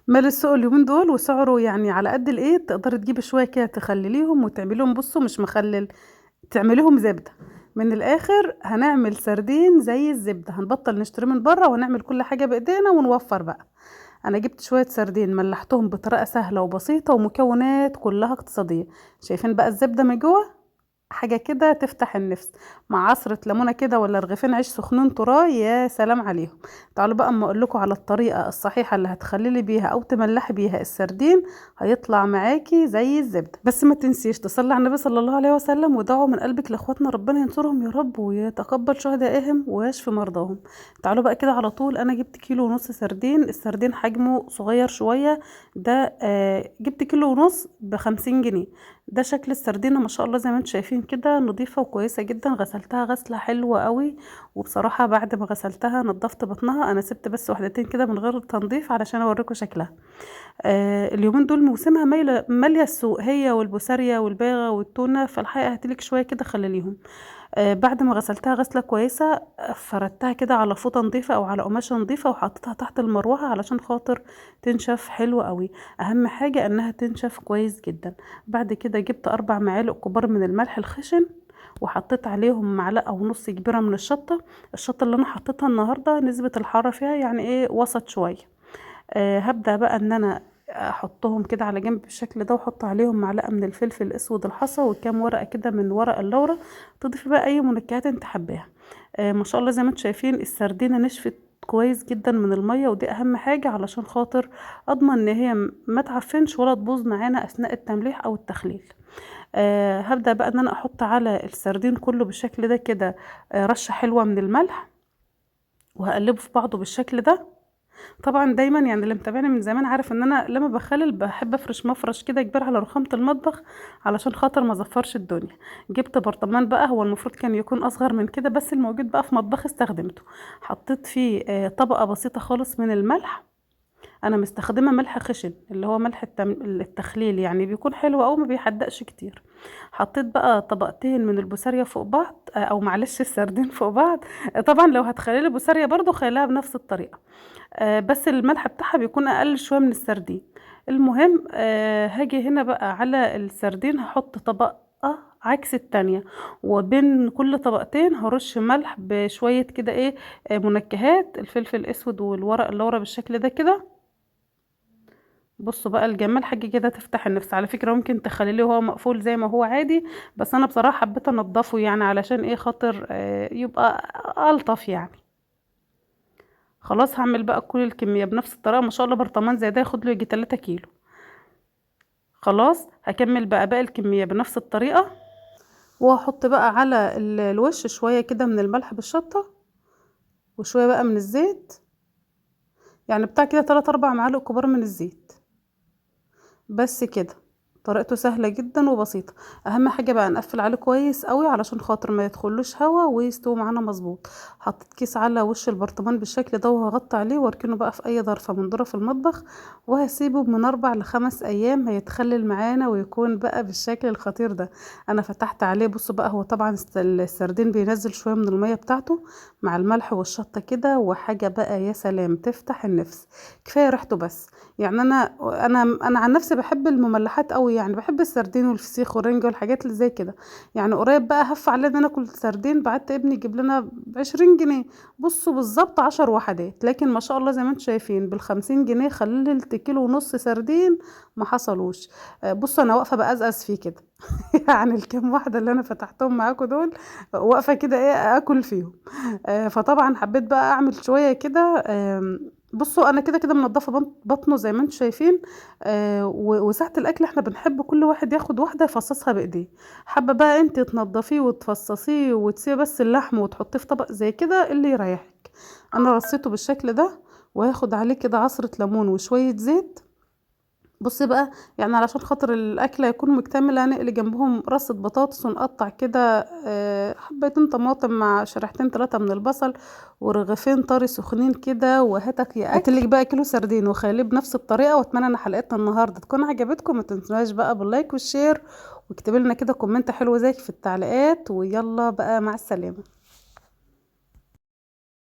مال السوق اليومين دول وسعره يعني على قد الايه، تقدري تجيبي شوية كده تخلليهم وتعمليهم. بصوا مش مخلل، تعمليهم زبدة. من الاخر هنعمل سردين زي الزبدة، هنبطل نشتري من بره ونعمل كل حاجة بايدينا ونوفر بقى. انا جبت شوية سردين ملحتهم بطريقة سهلة وبسيطة ومكونات كلها اقتصادية. شايفين بقى الزبدة من جوه؟ حاجة كده تفتح النفس، مع عصره ليمونه كده ولا رغيفين عيش سخنين طراي، يا سلام عليهم. تعالوا بقى اما اقول لكم على الطريقة الصحيحة اللي هتخللي بيها او تملحي بيها السردين، هيطلع معاكي زي الزبدة. بس ما تنسيش تصلي على النبي صلى الله عليه وسلم، ودعوا من قلبك لاخواتنا ربنا ينصرهم يا رب ويتقبل شهدائهم ويشفي مرضاهم. تعالوا بقى كده على طول. انا جبت 1.5 كيلو سردين، السردين حجمه صغير شوية ده، جبت 1.5 كيلو ب50 جنيه. ده شكل السردينه ما شاء الله زي ما انتم شايفين كده، نظيفة وكويسة جدا. غسلتها غسله حلوة قوي، وبصراحة بعد ما غسلتها نظفت بطنها. انا سبت بس واحدتين كده من غير تنظيف علشان اوريكم شكلها. اليومين دول موسمها ماليه السوق، هي والبوساريه والباغه والتونه، فالحقيقة هاتلك شوية كده خلليهم. بعد ما غسلتها غسله كويسة، فردتها كده على فوطه نظيفة او على قماشة نظيفة، وحطيتها تحت المروحة علشان خاطر تنشف حلو قوي. اهم حاجة انها تنشف كويس جدا. بعد كده جبت 4 معالق كبار من الملح الخشن، وحطيت عليهم 1.5 معلقه كبيرة من الشطه. الشطه اللي انا حطيتها النهارده نسبه الحرارة فيها يعني ايه وسط شوية. هبدا بقى ان انا احطهم كده على جنب بالشكل ده، واحط عليهم معلقه من الفلفل الاسود الحصى وكام ورقة كده من ورق اللورة. تضيفي بقى اي منكهات انت حباها. ما شاء الله زي ما انتم شايفين السردينه نشفت كويس جدا من المية، ودي اهم حاجة علشان خاطر اضمن ان هي ما تعفنش ولا تبوظ معانا اثناء التمليح او التخليل. هبدا بقى ان انا احط على السردين كله بالشكل ده كده، رشه حلوة من الملح، وهقلبه في بعضه بالشكل ده. طبعا دايما يعني اللي متابعني من زمان عارف ان انا لما بخلل بحب افرش مفرش كده كبير على رخامه المطبخ علشان خاطر ما ازفرش الدنيا. جبت برطمان بقى، هو المفروض كان يكون اصغر من كده، بس الموجود بقى في مطبخي استخدمته. حطيت فيه طبقه بسيطة خالص من الملح. انا مستخدمة ملح خشن اللي هو ملح التخليل، يعني بيكون حلو قوي ما بيحدقش كتير. حطيت بقى طبقتين من البوساريه فوق بعض، او معلش السردين فوق بعض. طبعا لو هتخللي البوساريه برضو خليها بنفس الطريقة، بس الملح بتاعها بيكون اقل شوية من السردين. المهم، هاجي هنا بقى على السردين هحط طبقه عكس التانية، وبين كل طبقتين هرش ملح بشوية كده ايه، منكهات الفلفل الاسود والورق اللورا بالشكل ده كده. بصوا بقى الجمال، حاجة كده تفتح النفس. على فكرة ممكن تخليه وهو مقفول زي ما هو عادي، بس انا بصراحة حبيت انضفه يعني علشان ايه خاطر، يبقى الطف يعني. خلاص هعمل بقى كل الكمية بنفس الطريقة. ما شاء الله برطمان زي ده ياخد له يجي 3 كيلو. خلاص هكمل بقى باقي الكمية بنفس الطريقة، وهحط بقى على الوش شوية كده من الملح بالشطه وشوية بقى من الزيت، يعني بتاع كده 3-4 معالق كبار من الزيت بس كده. طريقته سهلة جدا وبسيطة. اهم حاجة بقى نقفل عليه كويس قوي علشان خاطر ما يدخلوش هوا ويستوي معانا مظبوط. حطيت كيس على وش البرطمان بالشكل ده وهغطي عليه واركنه بقى في اي ظرفة من ظرف المطبخ، وهسيبه من 4 ل5 ايام هيتخلل معانا ويكون بقى بالشكل الخطير ده. انا فتحت عليه، بصوا بقى هو طبعا السردين بينزل شوية من المية بتاعته مع الملح والشطه كده، وحاجه بقى يا سلام تفتح النفس. كفاية ريحته بس. يعني انا عن نفسي بحب المملحات قوي، يعني بحب السردين والفسيخ والرنجة والحاجات اللي زي كده. يعني قريب بقى هف علينا ان انا اكل سردين، بعت ابني يجيب لنا ب20 جنيه، بصوا بالظبط 10 وحدات، لكن ما شاء الله زي ما انتم شايفين بال50 جنيه خللت 1.5 كيلو سردين ما حصلوش. بصوا انا واقفة بقزقز فيه كده يعني الكام واحدة اللي انا فتحتهم معاكم دول واقفة كده ايه اكل فيهم. فطبعا حبيت بقى اعمل شوية كده. بصوا انا كده كده منضفه بطنه زي ما انتم شايفين، وساعة الاكل احنا بنحب كل واحد ياخد واحدة يفصصها بايديه. حابة بقى انت تنضفيه وتفصصيه وتسيبي بس اللحم وتحطيه في طبق زي كده اللي يريحك. انا رصيته بالشكل ده، وهاخد عليه كده عصره ليمون وشوية زيت. بصي بقى يعني علشان خاطر الاكلة يكون مكتمل هنقلي جنبهم رصه بطاطس، ونقطع كده، حبتين طماطم مع شريحتين 3 من البصل ورغيفين طري سخنين كده، وهاتك يا اكل. هاتلك بقى كيلو سردين وخليه بنفس الطريقة. واتمنى ان حلقتنا النهارده تكون عجبتكم. ما تنسوناش بقى بال like وال share، واكتبي لنا كده comment حلو زيك في التعليقات. ويلا بقى مع السلامة.